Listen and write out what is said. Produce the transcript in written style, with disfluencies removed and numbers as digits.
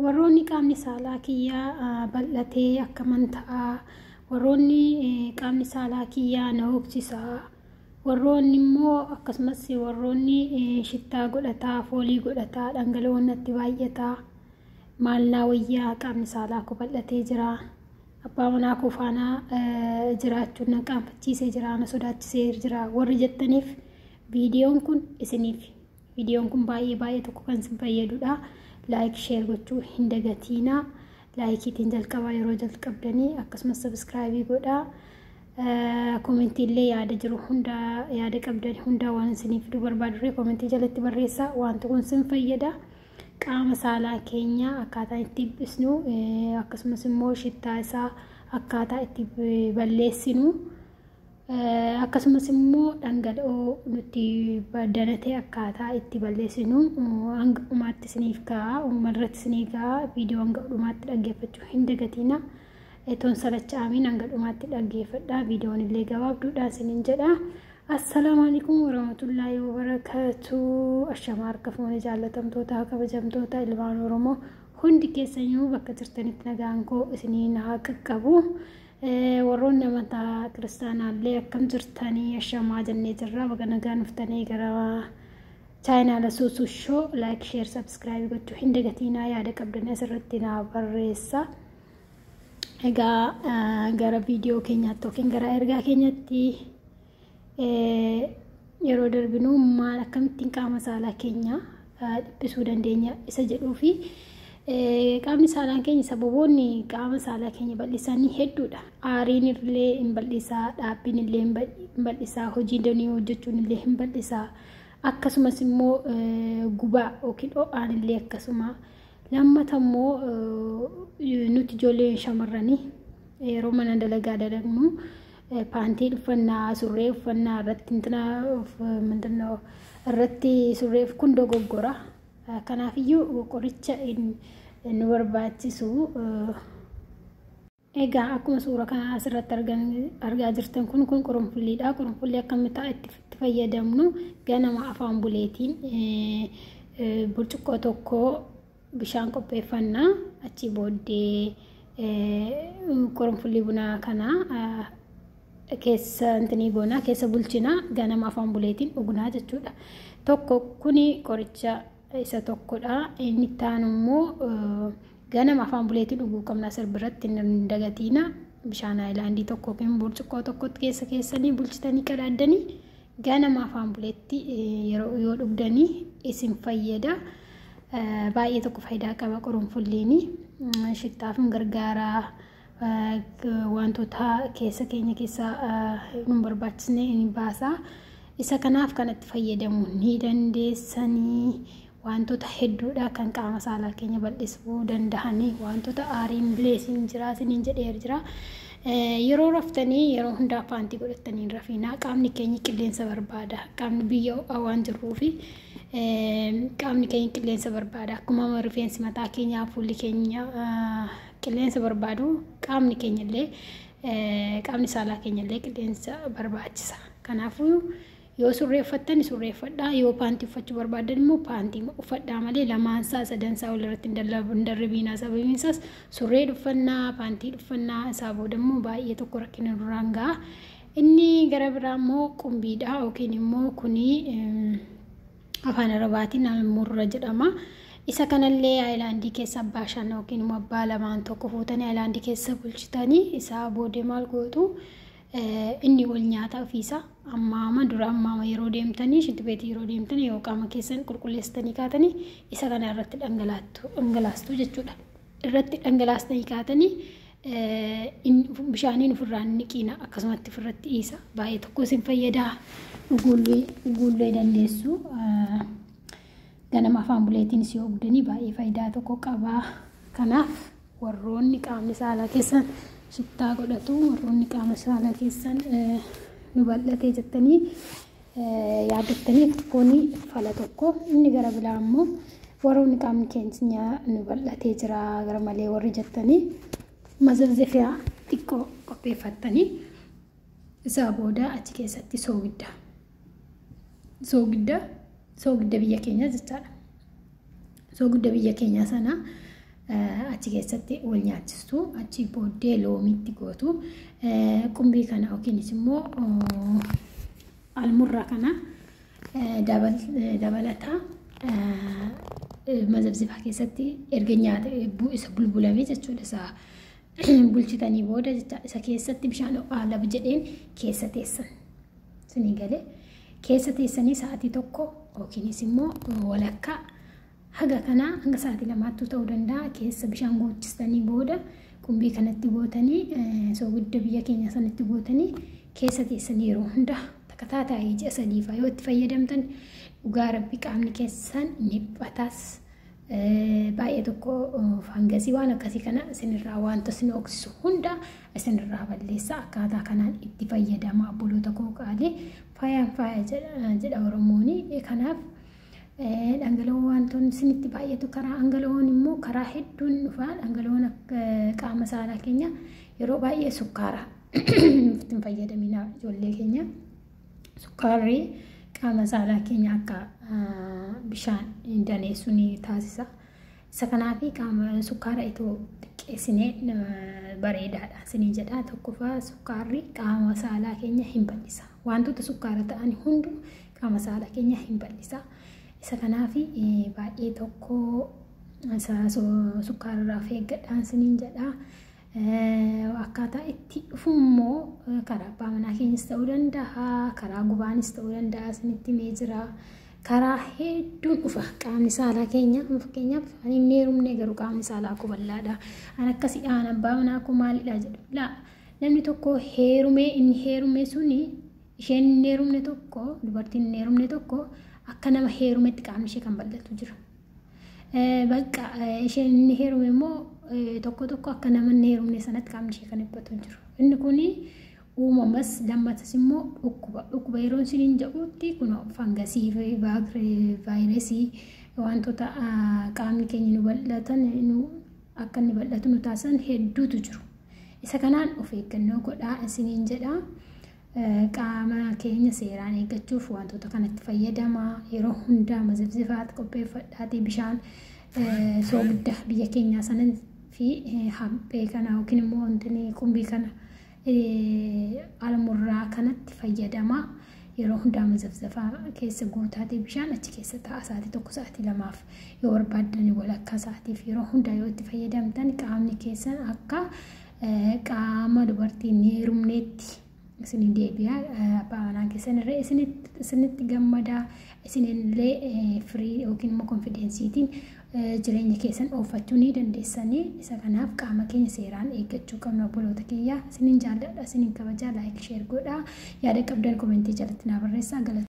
Warroonni qaamni saalaa kiyyaa bal'atee akkaman ta'aa, warroonni qaamni saalaa kiyyaa na hooksisaa, warroonni immoo akkasumas warroonni shittaa godhataa, foolii godhataa, dhangala'oon natti baay'ataa, maal naa wayyaa, qaamni saalaa koo bal'atee jira, abbaa manaa koo faana jiraachuun na qaanfachiisee jira, na sodaachisee jira warri jettaniif viidiyoon kun isiniif. Viidiyoon kun baay'ee baay'ee tokko kan isin fayyadudha. Like, share gochuu hin dagatiinaa. Likeiitiin jalqabaa yeroo jalqabdanii, akkasumas subscribe godhaa. Commentii illee yaada jiru hundaa, yaada qabdan hundaa, waan isiniif fiduu barbaadurre commentii jalatti barreessaa. Wanti kun isin fayyada. Qaama saalaa keenya akkaataa itti dhiphisnu, akkasumas immoo shittaa isaa akkaataa itti balleessinu, akkasumas immoo dhangala'oo nutti danatee akkaataa itti balleessinu hanga dhumaatti isiniif ga'a, uumarratti isinii ga'a. Viidiyoo hanga dhumaatti dhaggeeffachuu hin dagatiina. Toon salacha'amiin hanga dhumaatti dhaggeeffadha. Viidiyoon illee gabaabduudha isiniin jedha. Assalaamu alaikum warahmatullaahi wabarakaatu. Ashamaa, harka fuune, jaallatamtoota, kabajamtoota ilmaan Oromoo hundi keessaniyyuu, bakka jirtanitti nagaan koo isiniin haa qaqqabu. Warroonni amantaa kiristaanaallee akkam jirtanii? Ashamaa jennee jirra. Baga nagaan dhuftanii gara channela Suusuu Show. Like, share, subscribe gochuu hin dagatiinaa. Yaada qabdanii asirratti naa barreessa. Egaa gara viidiyoo keenyaatti yookiin gara ergaa keenyaatti yeroo darbinu, maal akkamittiin qaama saalaa keenya dhiphisuu dandeenya isa jedhuu fi qaamni saalaa keenya, sababoonni qaama saalaa keenya bal'isanii hedduudha. Aariin illee hin bal'isaa, dhaabbiin illee hin bal'isaa, hojii danuu hojjechuun illee hin bal'isaa. Akkasumas immoo gubaa yookiin ho'aan illee akkasuma. Lammata immoo nuti ijoolleen shamarranii yeroo mana dalagaa dalagnu paantii uffannaa, surree uffannaa irratti irratti surree kun dogoggora. Kanaafiyyuu qoricha nu barbaachisu. Egaa akkuma suura kana asirratti argaa jirtan kun qurunfulliidha. Qurunfullii akkamitti itti fayyadamnu? Ganama afaan buleetiin burcuqqoo tokko bishaan qopheeffannaa. Achi booddee qurunfullii bunaa kana keessa intinii goonaa, keessa bulchinaa, ganama afaan buleetiin dhugnaa jechuudha. Tokko kuni qoricha isa tokkodha. Inni itti aanu immoo ganama afaan buleetiin dhuguu qabna, sirbiratti hin dagatiina. Bishaan haayilaandii tokko yookiin burcuqqoo tokkotti keessa keessanii bulchitanii qadaaddanii ganama afaan buleetti yeroo yoo dhugdanii isin fayyada. Baay'ee tokko faayidaa qaba qurunfulliini. Shittaaf nu gargaara. Wantoota keessa keenya keessa nu barbaachisne ni baasa. Isa kanaaf kanatti fayyadamuu ni dandeessanii. Wantoota hedduudha kan qaama saalaa keenya bal'isuu danda'anii, wantoota aariin illee siin jira isiniin jedhee jira. Yeroo raftanii yeroo hundaa paantii godhatanii hin rafiinaa. Qaamni keenya qilleensa barbaada. Qaamni biyya ho'aa waan jirruufi qaamni keenya qilleensa barbaada. Akkuma rifeensi mataa keenyaa, fuulli keenya qilleensa barbaadu, qaamni keenya illee, qaamni saalaa keenya illee qilleensa barbaachisa. Kanaafuu yoo surree uffattan surree uffadhaa, yoo paantii uffachuu barbaadan immoo paantii uffadhaa malee lamaansaa sadansaa walirratti hin darbiinaa. Sababiin isaas surree uffannaa, paantii uffannaa, isaa booda immoo baay'ee tokko rakkina duraan ga'a. Inni gara biraa immoo qumbiidha yookiin immoo kuni afaan Arabaatiin almurra jedhama. Isa kanallee haayilaandii keessa abbaa shan yookiin immoo abbaa lamaan tokko fuutanii haayilaandii keessa bulchitanii, isaa booddee maal gootu? Inni ol nyaata ofiisa. Ammaama dura, ammaama yeroo deemtanii shinti beetii yeroo deemtanii, yoo qaama keessan qulqulleessitanii kaatanii, isa kana irratti dhangalaastu jechuudha. Irratti dhangalaastanii kaatanii bishaaniin ofirraa niqiina, akkasumatti ofirratti dhiisa. Baay'ee tokko isin fayyadaa, dhuguullee dandeessu. Ganama afaan buleetiinis yoo dhugdanii baay'ee faayidaa tokko qaba. Kanaaf warroonni qaamni saalaa keessan shittaa godhatu, warroonni qaama saalaa keessan nu bal'atee jettanii yaaddattaniif kuni fala tokko. Inni gara biraa immoo warroonni qaamni keenya nu bal'atee jira gara malee warri jettanii, mazalzefiyaa xiqqoo qopheeffattanii, isaa booda achi keessatti soogidda. Soogidda, soogidda biyya keenyaa jechaadha. Soogidda biyya keenyaa sana Achi keessatti wal nyaachistu. Achi booddee loomiitti gootu. Qumbii kana yookiinis immoo almurraa kana dabalataa mazabzifaa keessatti erga nyaata isa bulbulamee jechuudha isa bulchitanii booda jecha isa keessatti bishaan ho'aa laba jedheen keessa teessan. Isinii galee keessa teessanii sa'aatii 1 yookiinis immoo walakkaa haga kanaa hanga sa'aatii 2tti ta'uu danda'a. Keessa bishaan guuchistanii booda qumbii kanatti gootanii soogidda biyya keenya sanatti gootanii keessa teessanii yeroo hunda takataataa ji'a 3 fa'aa yoo itti fayyadamtan dhugaa rabbi qaamni keessan niphataas baay'ee tokko fangasii waan akkasii kana isinirraa wanta isin oksisu hunda isinirraa balleessa. Akkaataa kanaan itti fayyadama obboloota koo qaalii faayaan faaya jedha Oromooni. Kanaaf dhangala'oo wantoonni isinitti baay'atu karaa dhangala'oon immoo karaa hedduun dhufa. Dhangala'oon qaama saalaa keenya yeroo baay'ee sukkaara ittiin fayyadamina ijoollee keenya. Sukkaarri qaama saalaa keenya akka bishaan daneessu ni taasisa. Isa kanaaf qaama sukkaara itoo xiqqeessinee bareedaadha isinii jedha. Tokkoffaa sukkaarri qaama saalaa keenya hin bal'isa. Wantoota sukkaara ta'an hunduu qaama saalaa keenya hin bal'isa. Isa kanaaf baay'ee tokko sukkaararraa of eeggadhaan isiniin jedha. Akkaataa itti dhufu immoo karaa abbaa manaa keenyas ta'uu danda'a, karaa gubaanis ta'uu danda'a isinitti himee jira. Karaa hedduun dhufa qaamni saalaa keenya. Fakkeenyaaf ani hin heerumne garuu qaamni saalaa koo bal'aadha. Ani akkasii aan abbaa manaa koo maalidha jedhu. Laa namni tokko heerumee inni heerume suni isheen hin heerumne tokko dubartiin hin heerumne tokko akka nama heerumetti qaamni ishee kan bal'atu jira. Bakka isheen inni heerume immoo tokko tokko akka nama hin heerumne sanatti qaamni ishee kan dhiphatu jiru. Inni kuni uumamas lammatas immoo dhukkuba. Dhukkuba yeroo isiniin jedhutti kun fangasii fi vaayirasii wantoota qaamni keenya nu bal'atan akka inni bal'atu nu taasisan hedduutu jiru. Isa kanaan of eeggannoo godhaa isiniin jedha. Qaama keenya seeraan eeggachuuf wantoota kanatti fayyadamaa. Yeroo hundaa mazabzifaatti qopheeffadhaatii bishaan soogidda biyya keenyaa sana fi haphee kana yookiin immoo wanti qumbii kana almurraa kanatti fayyadamaa. Yeroo hundaa mazabzafaa keessa guutaatii bishaan achi keessa ta'a sa'aatii 1 sa'aatii 2 yoo barbaaddan walakkaa sa'aatiif yeroo hundaa yoo itti fayyadamtan qaamni keessan akka qaama dubartii hin heerumneetti isinii deebi'a. Abbaa manaa keessan irra isinitti gammadaa. Isinillee firii yookiin immoo konfidensiitiin jireenya keessan oofachuu ni dandeessanii. Isa kanaaf qaama keenya seeraan eeggachuu qabna obboloota kiyya. Isinin jaalladha, isinin kabajaa, like share godhaa. Yaada qabdan komentii jalatti naa barreessaa.